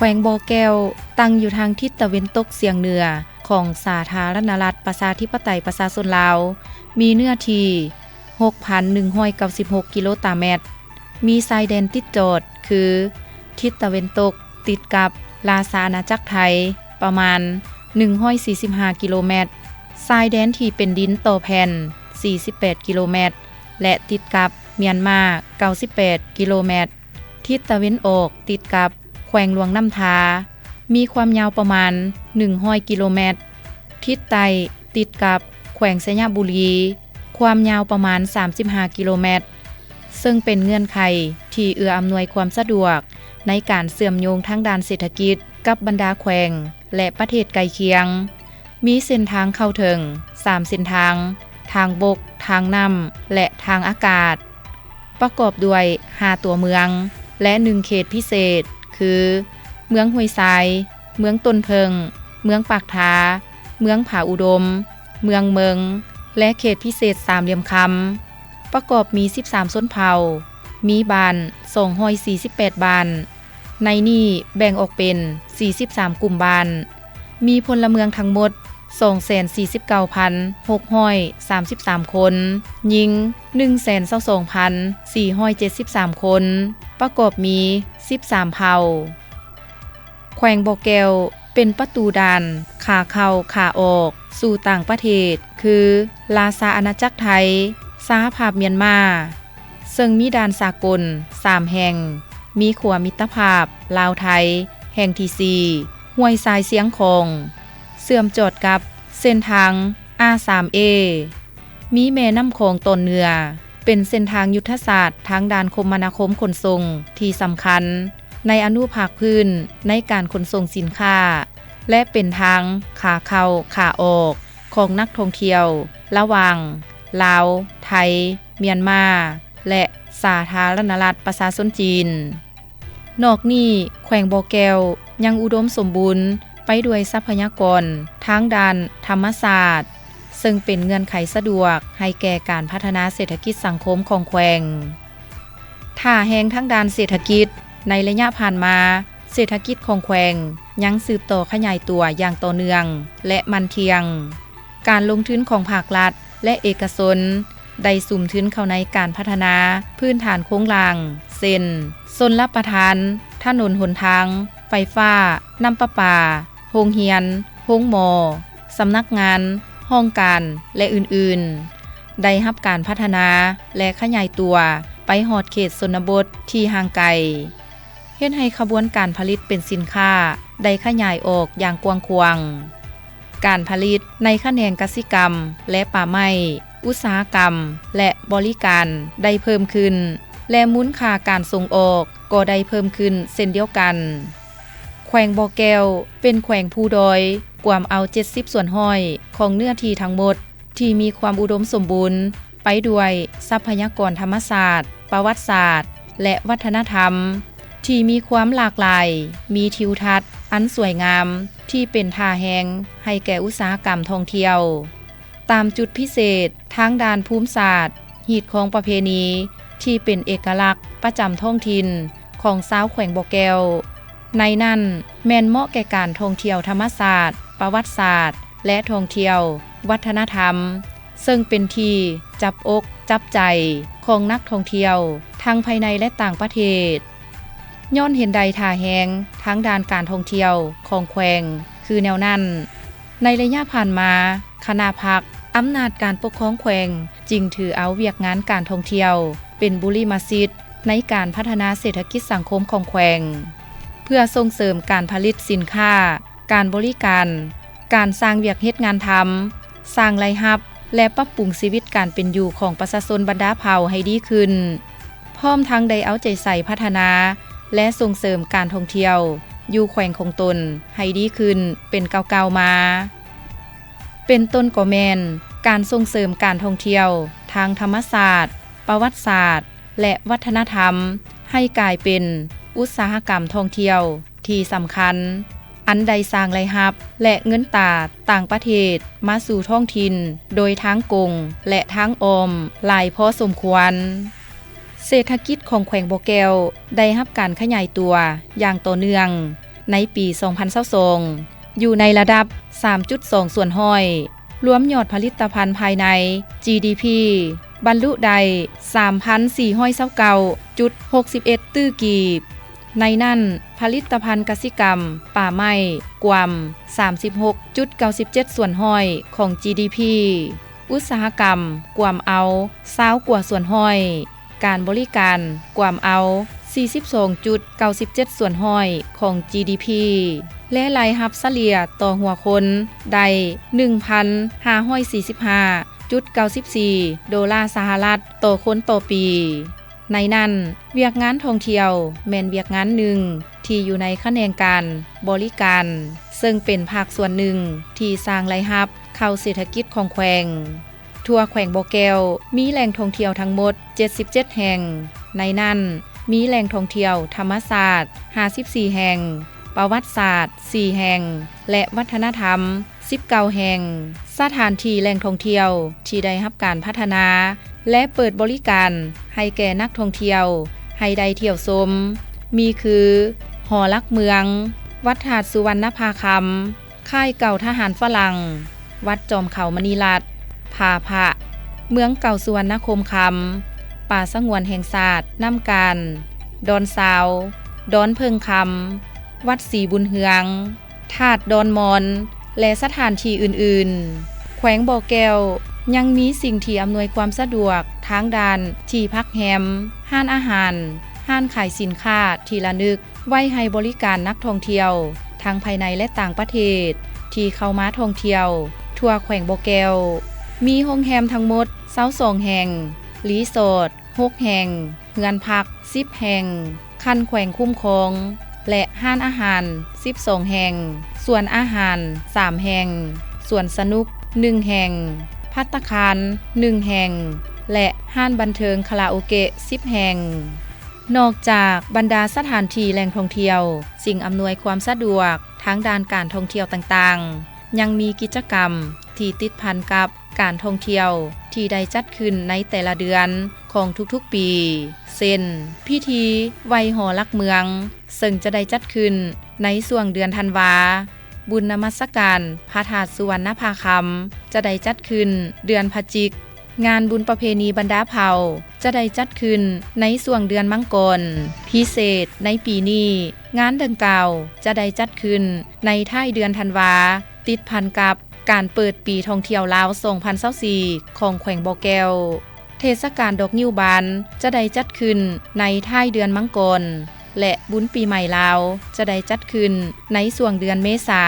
ວງບໍ່ແກ້ວ ຕັ້ງຢູ່ທາງທິດຕາເວັນຕົກສຽງເໜືອຂອງສາທາລະນະລັດ ປະຊາທິປະໄຕ ປະຊາຊົນລາວ, ມີເນື້ອທີ່ ຫົກພັນໜຶ່ງຮ້ອຍເກົ້າສິບຫົກກິໂລຕາແມັດ, ມີຊາຍແດນຕິດຈອດຄື ທິດຕາເວັນຕົກ ຕິດກັບລາຊາອານາຈັກໄທ ປະມານໜຶ່ງຮ້ອຍສີ່ສິບຫ້າກິໂລແມັດ, ຊາຍແດນທີ່ເປັນດິນຕໍ່ແຜ່ນ ສີ່ສິບແປດກິໂລແມັດ ແລະ ຕິດກັບມຽນມາ ເກົ້າສິບແປດກິໂລແມັດ. ທິດຕາເວັນອອກ ຕິດກັບແຂວງຫຼວງນ້ຳທາ, ມີຄວາມຍາວປະມານໜຶ່ງຮ້ອຍກິໂລແມັດ. ທິດໃຕ້ ຕິດກັບແຂວງໄຊຍະບູລີ, ຄວາມຍາວປະມານສາມສິບຫ້າກິໂລແມັດ, ເຊິ່ງເປັນເງື່ອນໄຂທີ່ເອື້ອອຳນວຍຄວາມສະດວກໃນການເຊື່ອມໂຍງທາງດ້ານເສດຖະກິດກັບບັນດາແຂວງ ແລະ ປະເທດໃກ້ຄຽງ. ມີເສັ້ນທາງເຂົ້າເຖິງສາມເສັ້ນທາງ, ທາງບົກ, ທາງນ້ຳ ແລະ ທາງອາກາດ, ປະກອບດ້ວຍຫ້າຕົວເມືອງ ແລະ ໜຶ່ງເຂດພິເສດ ຄື ເມືອງຫ້ວຍຊາຍ, ເມືອງຕົ້ນເຜິ້ງ, ເມືອງປາກທາ, ເມືອງຜາອຸດົມ, ເມືອງເມິງ ແລະ ເຂດພິເສດສາມຫຼ່ຽມຄຳ, ປະກອບມີສິບສາມຊົນເຜົ່າ, ມີບ້ານສອງຮ້ອຍສີ່ສິບແປດບ້ານ. ໃນນີ້ແບ່ງອອກເປັນສີ່ສິບສາມກຸ່ມບ້ານ, ມີພົນລະເມືອງທັງໝົດສອງແສນສີ່ສິບເກົ້າພັນຫົກຮ້ອຍສາມສິບສາມຄົນ, ຍິງໜຶ່ງແສນຊາວສອງພັນສີ່ຮ້ອຍເຈັດສິບສາມຄົນ, ປະກອບມີສິບສາມເຜົ່າ. ແຂວງບໍ່ແກ້ວເປັນປະຕູດ່ານຂາເຂົ້າຂາອອກສູ່ຕ່າງປະເທດ ຄື ລາຊາອານາຈັກໄທ, ສະຫະພາບມຽນມາ, ເຊິ່ງມີດ່ານສາກົນສາມແຫ່ງ, ມີຂົວມິດຕະພາບລາວ-ໄທແຫ່ງທີສີ່ ຫ້ວຍຊາຍຊຽງຂອງ, ເຊື່ອມຈອດກັບເສັ້ນທາງ ອາ ສາມເອ, ມີແມ່ນ້ຳຂອງຕອນເໜືອ ເປັນເສັ້ນທາງຍຸດທະສາດທາງດ້ານຄົມມະນາຄົມຂົນສົ່ງທີ່ສຳຄັນໃນອະນຸພາກພື້ນໃນການຂົນສົ່ງສິນຄ້າ ແລະ ເປັນທາງຂາເຂົ້າຂາອອກຂອງນັກທ່ອງທ່ຽວລະຫວ່າງລາວ, ໄທ, ມຽນມາ ແລະ ສາທາລະນະລັດປະຊາຊົນຈີນ. ນອກນີ້, ແຂວງບໍ່ແກ້ວຍັງອຸດົມສົມບູນໄປດ້ວຍຊັບພະຍາກອນທາງດ້ານທຳມະຊາດ, ເຊິ່ງເປັນເງື່ອນໄຂສະດວກໃຫ້ແກ່ການພັດທະນາເສດຖະກິດສັງຄົມຂອງແຂວງ. ທ່າແຮງທາງດ້ານເສດຖະກິດ, ໃນໄລຍະຜ່ານມາ, ເສດຖະກິດຂອງແຂວງຍັງສືບຕໍ່ຂະຫຍາຍຕົວຢ່າງຕໍ່ເນື່ອງ ແລະ ໝັ້ນທ່ຽງ. ການລົງທຶນຂອງພາກລັດ ແລະ ເອກະຊົນ ໄດ້ສຸມທຶນເຂົ້າໃນການພັດທະນາພື້ນຖານໂຄງລ່າງ ເຊັ່ນ ຊົນລະປະທານ, ຖະໜົນຫົນທາງ, ໄຟຟ້າ, ນ້ຳປະປາ, ໂຮງຮຽນ, ໂຮງໝໍ, ສຳນັກງານ, ຫ້ອງການ ແລະ ອື່ນໆ, ໄດ້ຮັບການພັດທະນາ ແລະ ຂະຫຍາຍຕົວໄປຮອດເຂດຊົນນະບົດທີ່ຫ່າງໄກ. ເຮັດໃຫ້ຂະບວນການຜະລິດເປັນສິນຄ້າໄດ້ຂະຫຍາຍອອກຢ່າງກວ້າງຂວາງ. ການຜະລິດໃນຂະແໜງກະສິກຳ ແລະ ປ່າໄມ້, ອຸດສາຫະກຳ ແລະ ບໍລິການໄດ້ເພີ່ມຂຶ້ນ ແລະ ມູນຄ່າການສົ່ງອອກກໍໄດ້ເພີ່ມຂຶ້ນເຊັ່ນດຽວກັນ. ແຂວງບໍ່ແກ້ວເປັນແຂວງພູດອຍ, ກວມເອົາເຈັດສິບສ່ວນຮ້ອຍຂອງເນື້ອທີ່ທັງໝົດ ທີ່ມີຄວາມອຸດົມສົມບູນ ໄປດ້ວຍຊັບພະຍາກອນທຳມະຊາດ, ປະຫວັດສາດ ແລະ ວັດທະນະທຳ ທີ່ມີຄວາມຫຼາກຫຼາຍ, ມີທິວທັດອັນສວຍງາມ ທີ່ເປັນທ່າແຮງໃຫ້ແກ່ອຸດສາຫະກຳທ່ອງທ່ຽວ. ຕາມຈຸດພິເສດທາງດ້ານພູມສາດ, ຮີດຄອງປະເພນີ ທີ່ເປັນເອກະລັກປະຈຳທ້ອງຖິ່ນຂອງຊາວແຂວງບໍ່ແກ້ວ. ໃນນັ້ນແມ່ນເໝາະແກ່ການທ່ອງທ່ຽວທຳມະຊາດ, ປະຫວັດສາດ ແລະ ທ່ອງທ່ຽວວັດທະນະທຳ, ເຊິ່ງເປັນທີ່ຈັບອົກຈັບໃຈຂອງນັກທ່ອງທ່ຽວທັງພາຍໃນ ແລະ ຕ່າງປະເທດ. ຍ້ອນເຫັນໄດ້ທ່າແຮງທາງດ້ານການທ່ອງທ່ຽວຂອງແຂວງຄືແນວນັ້ນ, ໃນໄລຍະຜ່ານມາ, ຄະນະພັກ, ອຳນາດການປົກຄອງແຂວງຈຶ່ງຖືເອົາວຽກງານການທ່ອງທ່ຽວເປັນບຸລິມະສິດໃນການພັດທະນາເສດຖະກິດສັງຄົມຂອງແຂວງ, ເພື່ອສົ່ງເສີມການຜະລິດສິນຄ້າ, ການບໍລິການ, ການສ້າງວຽກເຮັດງານທຳ, ສ້າງລາຍຮັບ ແລະ ປັບປຸງຊີວິດການເປັນຢູ່ຂອງປະຊາຊົນບັນດາເຜົ່າໃຫ້ດີຂຶ້ນ, ພ້ອມທັງໄດ້ເອົາໃຈໃສ່ພັດທະນາ ແລະ ສົ່ງເສີມການທ່ອງທ່ຽວຢູ່ແຂວງຂອງຕົນໃຫ້ດີຂຶ້ນເປັນກ້າວໆມາ. ເປັນຕົ້ນກໍແມ່ນການສົ່ງເສີມການທ່ອງທ່ຽວທາງທຳມະຊາດ, ປະຫວັດສາດ ແລະ ວັດທະນະທຳ ໃຫ້ກາຍເປັນອຸດສາຫະກຳທ່ອງທ່ຽວທີ່ສຳຄັນ, ອັນໄດ້ສ້າງລາຍຮັບ ແລະ ເງິນຕາຕ່າງປະເທດມາສູ່ທ້ອງຖິ່ນໂດຍທາງກົງ ແລະ ທາງອ້ອມຫຼາຍພໍສົມຄວນ. ເສດຖະກິດຂອງແຂວງບໍ່ແກ້ວໄດ້ຮັບການຂະຫຍາຍຕົວຢ່າງຕໍ່ເນື່ອງ ໃນປີສອງພັນຊາວສອງ ຢູ່ໃນລະດັບສາມຈຸດສອງສ່ວນຮ້ອຍ, ລວມຍອດຜະລິດຕະພັນພາຍໃນ ຈີດີພີ ບັນລຸໄດ້ສາມພັນສີ່ຮ້ອຍຊາວເກົ້າຈຸດຫົກສິບເອັດຕື້ກີບ. ໃນນັ້ນ, ຜະລິດຕະພັນກະສິກຳ, ປ່າໄມ້, ກວມ ສາມສິບຫົກຈຸດເກົ້າສິບເຈັດສ່ວນຮ້ອຍຂອງ ຈີດີພີ, ອຸດສາຫະກຳ ກວມເອົາ ຊາວກວ່າສ່ວນຮ້ອຍ, ການບໍລິການ ກວມເອົາ ສີ່ສິບສອງຈຸດເກົ້າສິບເຈັດສ່ວນຮ້ອຍຂອງ ຈີດີພີ ແລະ ລາຍຮັບສະເລ່ຍຕໍ່ຫົວຄົນໄດ້ ໜຶ່ງພັນຫ້າຮ້ອຍສີ່ສິບຫ້າຈຸດເກົ້າສິບສີ່ໂດລາສະຫະລັດຕໍ່ຄົນຕໍ່ປີ. ໃນນັ້ນ, ວຽກງານທ່ອງທ່ຽວແມ່ນວຽກງານໜຶ່ງທີ່ຢູ່ໃນຂະແໜງການບໍລິການ, ເຊິ່ງເປັນພາກສ່ວນໜຶ່ງທີ່ສ້າງລາຍຮັບເຂົ້າເສດຖະກິດຂອງແຂວງ. ທົ່ວແຂວງບໍ່ແກ້ວມີແຫຼ່ງທ່ອງທ່ຽວທັງໝົດເຈັດສິບເຈັດແຫ່ງ, ໃນນັ້ນມີແຫຼ່ງທ່ອງທ່ຽວທຳມະຊາດຫ້າສິບສີ່ແຫ່ງ, ປະຫວັດສາດສີ່ແຫ່ງ ແລະ ວັດທະນະທຳສິບເກົ້າແຫ່ງ. ສະຖານທີ່ແຫຼ່ງທ່ອງທ່ຽວທີ່ໄດ້ຮັບການພັດທະນາ ແລະ ເປີດບໍລິການໃຫ້ແກ່ນັກທ່ອງທ່ຽວໃຫ້ໄດ້ທ່ຽວຊົມ ມີຄື ຫໍຫຼັກເມືອງ, ວັດທາດສຸວັນນະພາຄຳ, ຄ້າຍເກົ່າທະຫານຝຣັ່ງ, ວັດຈອມເຂົາມະນີລັດ, ຜາພະ, ເມືອງເກົ່າສຸວັນນະຄົມຄຳ, ປ່າສະຫງວນແຫ່ງຊາດນ້ຳການ, ດອນຊາວ, ດອນເຜິ້ງຄຳ, ວັດສີບຸນເຮືອງ, ທາດດອນມອນ ແລະ ສະຖານທີ່ອື່ນໆ. ແຂວງບໍ່ແກ້ວຍັງມີສິ່ງທີ່ອຳນວຍຄວາມສະດວກທາງດ້ານທີ່ພັກແຮມ, ຮ້ານອາຫານ, ຮ້ານຂາຍສິນຄ້າທີ່ລະນຶກ ໄວ້ໃຫ້ບໍລິການນັກທ່ອງທ່ຽວທັງພາຍໃນ ແລະ ຕ່າງປະເທດ ທີ່ເຂົ້າມາທ່ອງທ່ຽວທົ່ວແຂວງບໍ່ແກ້ວ. ມີໂຮງແຮມທັງໝົດຊາວສອງແຫ່ງ, ຣີສອດຫົກແຫ່ງ, ເຮືອນພັກສິບແຫ່ງ, ຂັ້ນແຂວງຄຸ້ມຄອງ ແລະ ຮ້ານອາຫານສິບສອງແຫ່ງ, ສວນອາຫານສາມແຫ່ງ, ສວນສະໜຸກໜຶ່ງແຫ່ງ, ພັດຕາຄານໜຶ່ງແຫ່ງ ແລະ ຮ້ານບັນເທີງຄາຣາໂອເກະສິບແຫ່ງ. ນອກຈາກບັນດາສະຖານທີ່ແຫຼ່ງທ່ອງທ່ຽວ, ສິ່ງອຳນວຍຄວາມສະດວກທາງດ້ານການທ່ອງທ່ຽວຕ່າງໆ, ຍັງມີກິດຈະກຳທີ່ຕິດພັນກັບການທ່ອງທ່ຽວທີ່ໄດ້ຈັດຂຶ້ນໃນແຕ່ລະເດືອນຂອງທຸກໆປີ ເຊັ່ນ ພິທີໄຫວ້ຫໍຫຼັກເມືອງ ເຊິ່ງຈະໄດ້ຈັດຂຶ້ນໃນຊ່ວງເດືອນທັນວາ, ບຸນນະມັດສະການພະທາດສຸວັນນະພາຄຳ ຈະໄດ້ຈັດຂຶ້ນເດືອນພະຈິກ, ງານບຸນປະເພນີບັນດາເຜົ່າຈະໄດ້ຈັດຂຶ້ນໃນຊ່ວງເດືອນມັງກອນ. ພິເສດໃນປີນີ້, ງານດັ່ງກ່າວຈະໄດ້ຈັດຂຶ້ນໃນທ້າຍເດືອນທັນວາ, ຕິດພັນກັບການເປີດປີທ່ອງທ່ຽວລາວສອງພັນຊາວສີ່ຂອງແຂວງບໍ່ແກ້ວ. ເທດສະການດອກງິ້ວບານຈະໄດ້ຈັດຂຶ້ນໃນທ້າຍເດືອນມັງກອນ ແລະ ບຸນປີໃໝ່ລາວຈະໄດ້ຈັດຂຶ້ນໃນຊ່ວງເດືອນເມສາ.